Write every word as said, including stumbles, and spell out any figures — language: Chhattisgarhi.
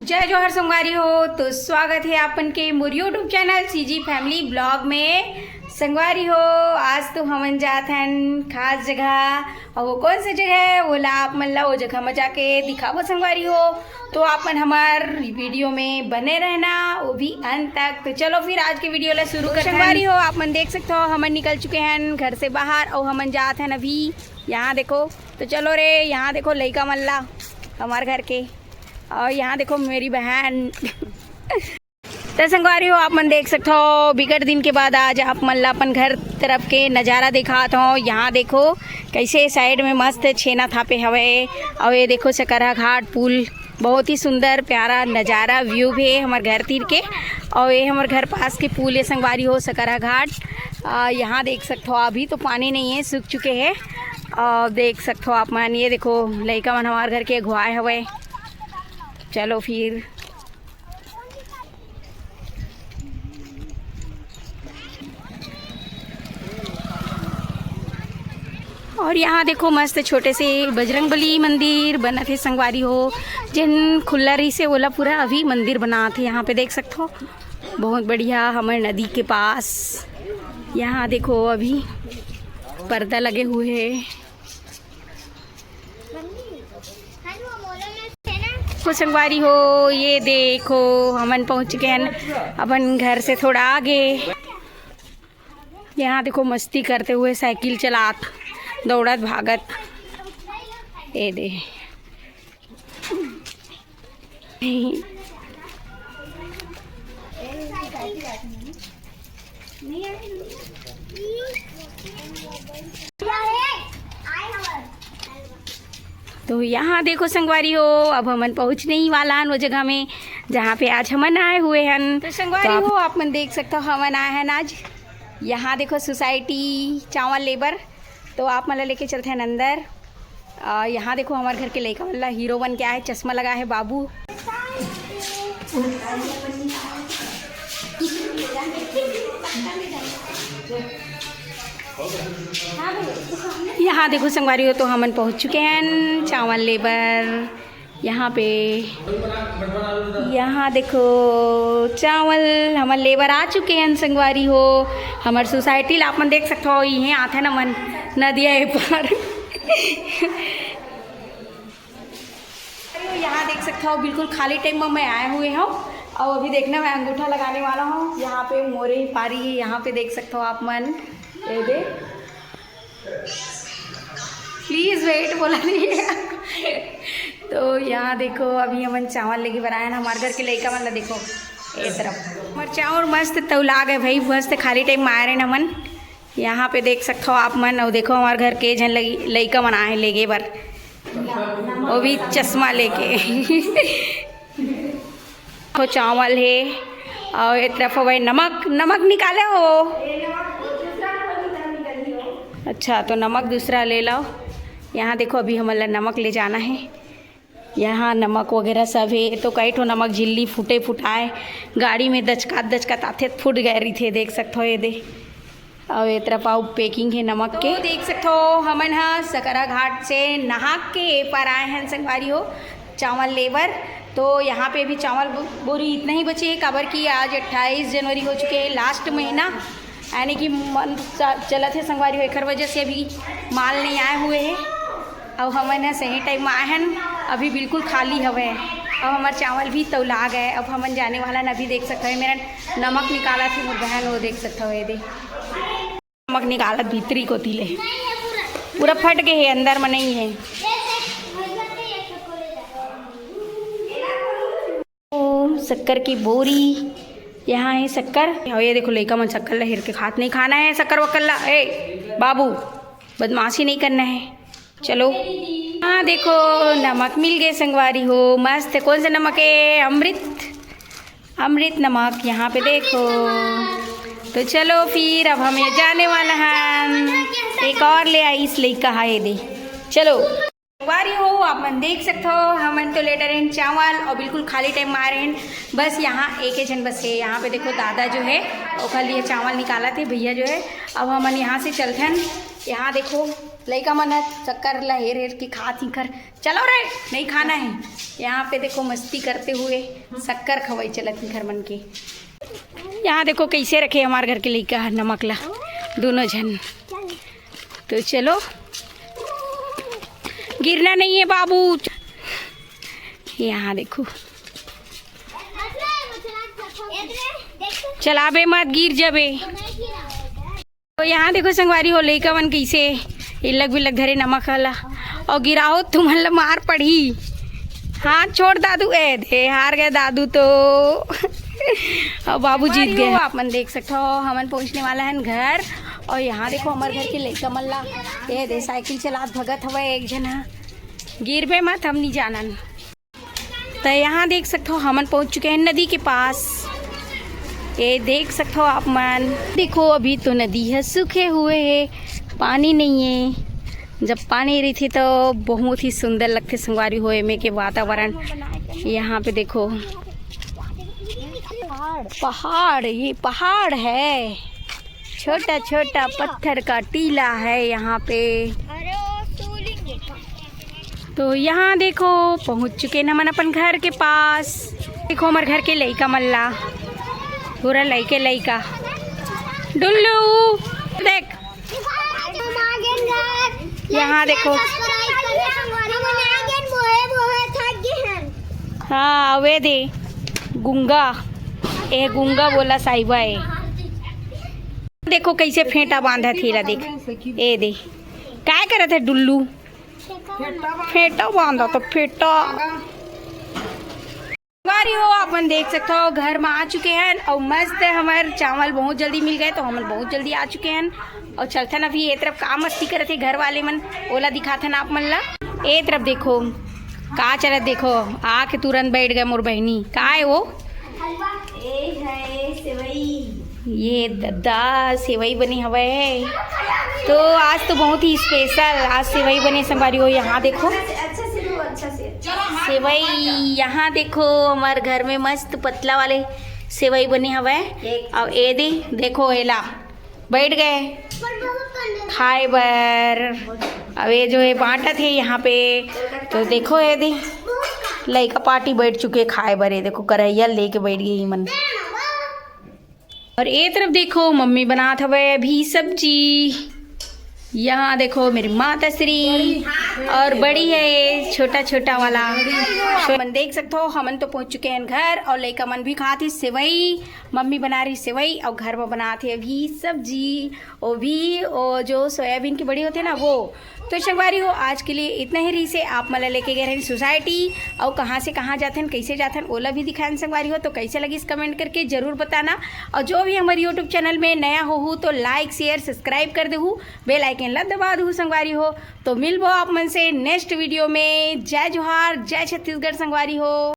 जय जोहार संगवारी हो, तो स्वागत हे आपन के मोर YouTube channel CG Family Vlog में। संगवारी हो, आज तो हमन जात हन खास जगह, अउ वो कौन सी जगह हे, वो ला आप मन ला वो जगह में जाके दिखाबो संगवारी हो। तो आपन हमार वीडियो में बने रहना, वो भी अंत तक। तो चलो फिर आज के वीडियो ला शुरू करथन। संगवारी हो, आप मन देख सकते हो, हमन निकल चुके हैं घर से बाहर, अउ हमन जात हन अभी यहाँ देखो। तो चलो रे, यहाँ देखो लइका मन ला, हमार घर के, अउ यहाँ देखो मेरी बहन। तो संगवारी हो, आप मन देख सकते हो, बिकट दिन के बाद आज आप मन ला अपन घर तरफ के नज़ारा दिखात हो। यहाँ देखो कैसे साइड में मस्त छेना थापे हवे, अउ ये देखो सकरहा घाट पुल, बहुत ही सुंदर प्यारा नज़ारा व्यू हे हमर घर तीर के। अउ ये हमर घर पास के पुल हे संगवारी हो, सकरहा घाट। आ, यहाँ देख सकते हो, अभी तो पानी नहीं है, सूख चुके हैं। और देख सकते हो आप मन, ये देखो लइका मन हमार घर के अगुवाए हवे। चलो फिर। और यहाँ देखो मस्त छोटे से बजरंग बली मंदिर बनत हे संगवारी हो, जेन खुल्ला रहिसे ओला पूरा अभी मंदिर बनात हे। यहाँ पे देख सकत हो, बहुत बढ़िया हमर नदी के पास। यहाँ देखो अभी पर्दा लगे हुए हे। तो संगवारी हो, ये देखो हमन पहुँच चुके हैं अपन घर से थोड़ा आगे। यहाँ देखो मस्ती करते हुए साइकिल चलात, दौड़त भागत। ये दे। तो यहाँ देखो संगवारी हो, अब हमन पहुँचने ही वाला हन वो जगह में, जहाँ पे आज हमन आए हुए हन। तो संगवारी तो आप हो, आप मन देख सकते हो, हमन आए हन आज यहाँ देखो सोसाइटी चावल लेबर। तो आप मन ला लेके चलते हैं अंदर। आ, यहाँ देखो हमारे घर के लइका मन ला हीरो बन के आए, चश्मा लगा है बाबू। यहाँ देखो संगवारी हो, तो हमन पहुँच चुके हैं चावल लेबर। यहाँ पे, यहाँ देखो चावल हमर लेबर आ चुके हैं संगवारी हो। हमर सोसाइटी ला आप मन देख सकते हो, इहें आथे ना मन नदिया ए पार। यहाँ देख सकते हो बिल्कुल खाली टाइम में मैं आए हुए हूँ। और अभी देखना मैं अंगूठा लगाने वाला हूँ। यहाँ पे मोरे पारी है, यहाँ पे देख सकते हो आप मन। ये दे प्लीज वेट बोला नहीं है। तो यहाँ देखो अभी हमन चावल लेके बर आए हैं हमारे घर के लइका मन ला देखो। ये तरफ हमारे चावल मस्त तौला गए भाई, मस्त खाली टाइम में आए रहे हमन। यहाँ पे देख सकते हो आप मन, और देखो हमारे घर के झन लगी लइका मन आए लेगे बर, वो भी चश्मा लेके। देखो चावल है और एक तरफ हो भाई नमक, नमक निकाले हो। अच्छा, तो नमक दूसरा ले लाओ। यहाँ देखो अभी हमन ला नमक ले जाना है। यहाँ नमक वगैरह सब है, तो कई ठो नमक झिल्ली फूटे फुटाए गाड़ी में दचकात दचकात आथे, फूट गए रहिथे। देख सकते हो ये दे, और ये तरफ आओ पैकिंग है नमक के। तो देख सकते हो हमन हा सकरा घाट से नहा के ए पार आए हैं संगवारी हो चावल लेबर। तो यहाँ पे भी चावल बो-, बोरी इतना ही बचे है, काबर कि आज अट्ठाईस जनवरी हो चुके हैं, लास्ट महीना, यानी कि मंथ चा-, चलत है संगवारी हो, एकर वजह से अभी माल नहीं आए हुए है। अब हमन ह सही टाइम में आए हन, अभी बिल्कुल खाली हवे। अब हमार चावल भी तौला गए, अब हमन जाने वाला न। अभी देख सकते हो मेरा नमक निकाला थी मोर बहन, वो देख सकते हो ये दे नमक निकालत भीतरी कोती ले, पूरा फट गए है, अंदर में नहीं है। ओ, शक्कर की बोरी, यहाँ है शक्कर। और ये देखो लइका मन शक्कर ला हेर के खात नहीं, खाना है शक्कर वक्कर ला। ए बाबू, बदमाशी नहीं करना है। चलो, हाँ देखो नमक मिल गए संगवारी हो, मस्त। कौन सा नमक है? अमृत, अमृत नमक। यहाँ पे देखो। तो चलो फिर अब हम ये जाने वाला हैं। एक और ले आई इस लइका हा ये दे। चलो संगवारी हो, आप मन देख सकते हो, हमन तो ले डरे हैं चावल और बिल्कुल खाली टाइम में आ रहे हैं। बस यहाँ एक ही जन बस है। यहाँ पे देखो दादा जो है ओकर लिए चावल निकाला थे भैया जो है। अब हमन यहाँ से चलते हैं। यहाँ देखो लइका मन ह शक्कर ला हेर हेर के खात ही कर, चलो रे, नहीं खाना है। यहाँ पे देखो मस्ती करते हुए शक्कर खवाई चलत ही घर मन के। यहाँ देखो कैसे रखे हमार घर के लइका ह नमक ला, दोनों झन। तो चलो, गिरना नहीं है बाबू। यहाँ देखो, चलाबे मत, गिर जाबे। तो यहाँ देखो संगवारी हो, लइका मन कैसे इलक बिलक धरे नमक हला, और गिराओ तुमन ला मार पड़ही। हाथ छोड़ दादू, ए दे हार गए दादू तो। और बाबू जीत गए। आप मन देख सकते हो, हमन पहुँचने वाला है घर। और यहाँ देखो हमर घर के लइका मन ला, ए दे साइकिल चलात भगत हवय एक झन ह। गिरबे मत, हम नहीं जानन। तो यहाँ देख सकते हो, हमन पहुँच चुके हैं नदी के पास। ये देख सकते हो आप मन, देखो अभी तो नदी है सूखे हुए है, पानी नहीं है। जब पानी रहिथे तो बहुत ही सुंदर लगथे संगवारी हो एमे के वातावरण। यहाँ पे देखो पहाड़, ये पहाड़ है, छोटा छोटा पत्थर का टीला है यहाँ पे। तो यहाँ देखो पहुँच चुके हैं हमन अपन घर के पास। देखो हमर घर के लइका मन ला, पूरा लइके लइका। डुल्लू देख, यहाँ देखो। हाँ, वे दे गुंगा, ए गुंगा बोला साहिबा ए। देखो कैसे फेंटा बांधा थी ला, देख ए दे, काय करत है डुल्लू? फेंटा बांधा तो फेंटा। संगवारी हो, अपन देख सकते हो घर में आ चुके हैं और मस्त है, हमारे चावल बहुत जल्दी मिल गए तो हमन बहुत जल्दी आ चुके हैं। और चलथन अभी ये तरफ का मस्ती करत है घर वाले मन, ओला दिखाथन आप मन ला। ए तरफ देखो का चलत, देखो आके तुरंत बैठ गए मोर बहनी। का है वो? ए है सेवई। ये ददा सेवई बनी हवय। तो आज तो बहुत ही स्पेशल, आज सेवई बनी संगवारी हो। यहाँ देखो सेवई, यहाँ देखो हमार घर में मस्त पतला वाले सेवई बनी हवय। अब ए दे देखो एला बैठ गए खाए बर। अब ये जो है बांटत है यहाँ पे, तो देखो ये दे लइका पार्टी बैठ चुके खाए बर। ये देखो करैया लेके बैठ गई मन। और ये तरफ देखो मम्मी बनात हवे अभी सब्जी। यहाँ देखो मेरी माता श्री और बड़ी है ये छोटा छोटा वाला। तो मन देख सकते हो हमन तो पहुँच चुके हैं घर और लइका मन भी खात ही सेवई। मम्मी बना रही सेवई और घर में बनात है अभी सब्जी, वो भी वो जो सोयाबीन की बड़ी होती है ना वो। तो संगवारी हो आज के लिए इतना ही रही से आप मला लेके गए रहें सोसाइटी और कहाँ से कहाँ जाथन कैसे जाथन ओला भी दिखाएं संगवारी हो। तो कैसे लगिस कमेंट करके जरूर बताना और जो भी हमारे यूट्यूब चैनल में नया होहू तो लाइक शेयर सब्सक्राइब कर देहू, बेल आइकन ला दबा देहू संगवारी हो। तो मिलबो आप मन से नेक्स्ट वीडियो में। जय जोहार, जय छत्तीसगढ़ संगवारी हो।